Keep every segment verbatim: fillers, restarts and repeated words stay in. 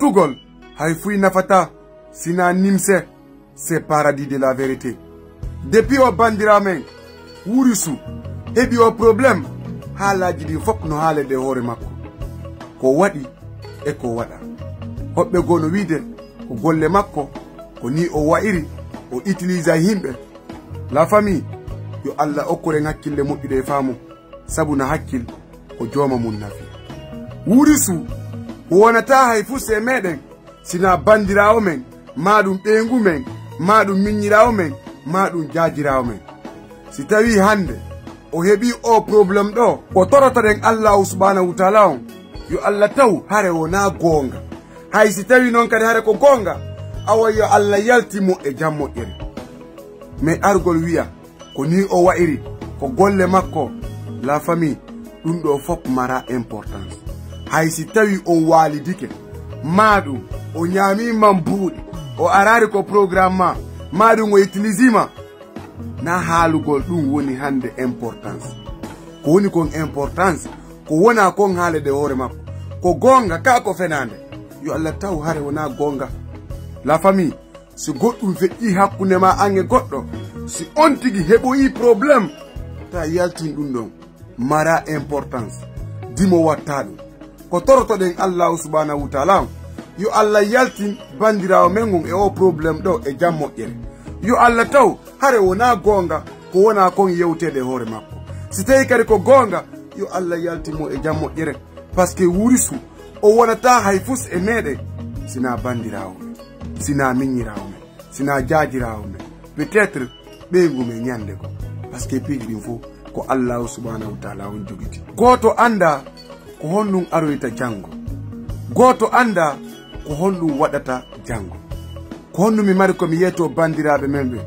Ɗugol hay fuy nafata sina nimse. C'est paradis de la vérité. Depuis o bandira men wurisu heɓi o problème, haalaji ɗi fof no haalede hoore makko, ko waɗi e ko waɗa. Hoɓɓe goo no wiide ko golle makko, ko ni o wa'iri, o utilisa himɓe. La famille, yo Allah okkuren hakkille moƴƴude e faamu, sabu na hakkil ko jooma mum nafi. Wurisu wonata hay fus e meɗen sina bandiraawo men, maa ɗum ɓeyngu men, maa ɗum miññiraawo men, maa ɗum jaajiraawo men. Si tawi hannde o heɓi o problème ɗo, ko torotoɗen Allahu subhanahu wa taala on, yo Allah taw hare wona goonga. Hay si tawi noon kadi hare ko goonga, awa yo Allah yalti mo e jam moƴƴere. Mais argol wiya ko ni o wa'iri, ko golle makko, la famille, ɗum ɗo fof mara importance. Hay si tawi on waalidike, maa ɗum o ñaami man buuɗi, o arari ko programme ma, maa ɗum o utilisima, na haalugol ɗum woni hannde importance. Ko woni kon importance, ko wona kon haalede hoore makko. Ko goonga, ka ko fenaande. Yo Allah taw hare wona goonga. La famille, si goɗɗum feƴƴi hakkunde ma an e goɗɗo, si on tigi heɓoyi problème, ta yaltin ɗum ɗon, mara importance, dimo watta ɗum. Ko torotoɗen Allahu subhanahu wa taala on, yo Allah yaltin bandiraawo men on e o problème ɗo e jam moƴƴere. Yo Allah taw hare wona goonga, ko wona kon yewtede e hoore makko. Si tawi kadi ko goonga, yo Allah yaltin mo e jam moƴƴere. Parce que wurisu o wonata hay fus e meɗen sina bandiraawo men, sina miññiraawo men, sina jaajiraawo men. Peut-être ɓeyngu men ñande ko. Parce que piiji ɗin fof ko Allahu subhanahu wa taala on jogiti. Gooto annda ko honɗum aroyta janngo. Gooto annda ko honɗum waɗata janngo. Ko honɗum mi mari ko mi yeeto bandiraaɓe men ɓe?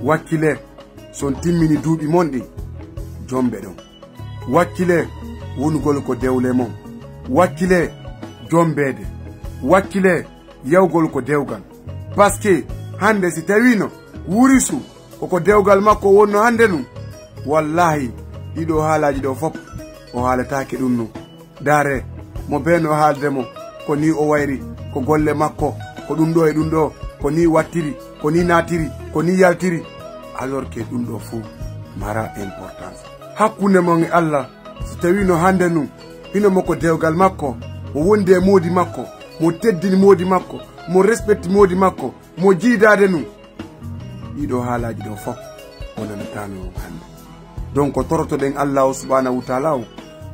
Wakkile, so on timmini duuɓi mon ɗin, jombe ɗon. Wakkile wonugol ko dewle mon. Wakkile jombeede. Wakkile yawgol ko dewgal. Parce que hannde si tawino wurisu koko dewgal makko wonno hannde nun, wallahi ɗiɗo haalaji ɗo fof o haalataake ɗum nun. Daare mo bee no haalde mo, ko ni o wayri, ko golle makko, ko ɗum ɗo e ɗum ɗo, ko ni wattiri, ko ni naatiri, ko ni yaltiri. Alors que ɗum ɗo fuu mara importance. Hakkunde mon e Allah, si tawi no hannde nun, hino mo ko dewgal makko, mo wondi e moodi makko, mo teddini moodi makko, mo respecti moodi makko, mo jiidaade nun. Ɗiɗo haalaji ɗo fof o nanatano hannde. Donc ko torotoɗen Allahu subhanahu wa taala o,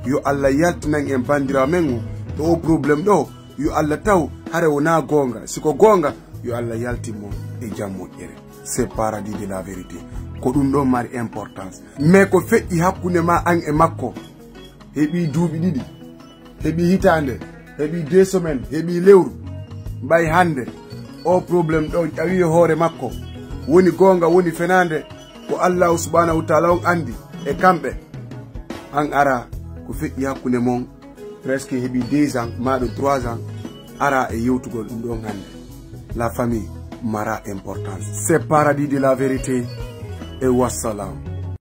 yo Allah yaltinan en bandiraawo men o, ɗo o problème ɗo, yo Allah taw hare wona goonga. Si ko goonga, yo Allah yaltin mo e jam moƴƴere. C'est paradis de la vérité. Ko ɗum ɗo mari importance. Mais ko feƴƴi hakkunde ma an e makko, heɓi duuɓi ɗiɗi, heɓi hitaande, heɓi deux semaines, heɓi lewru, ɓay hannde o problème ɗo ƴawi e hoore makko, woni goonga, woni fenaande, ko Allahu subhanahu wa taala on anndi e kamɓe. An ara ko feƴƴi hakkunde mon, presque heɓi deux ans, ma ɗum trois ans, ara e yewtugol ɗum ɗon hannde. La famille mara importance. C'est paradis de la vérité. Et wassalam.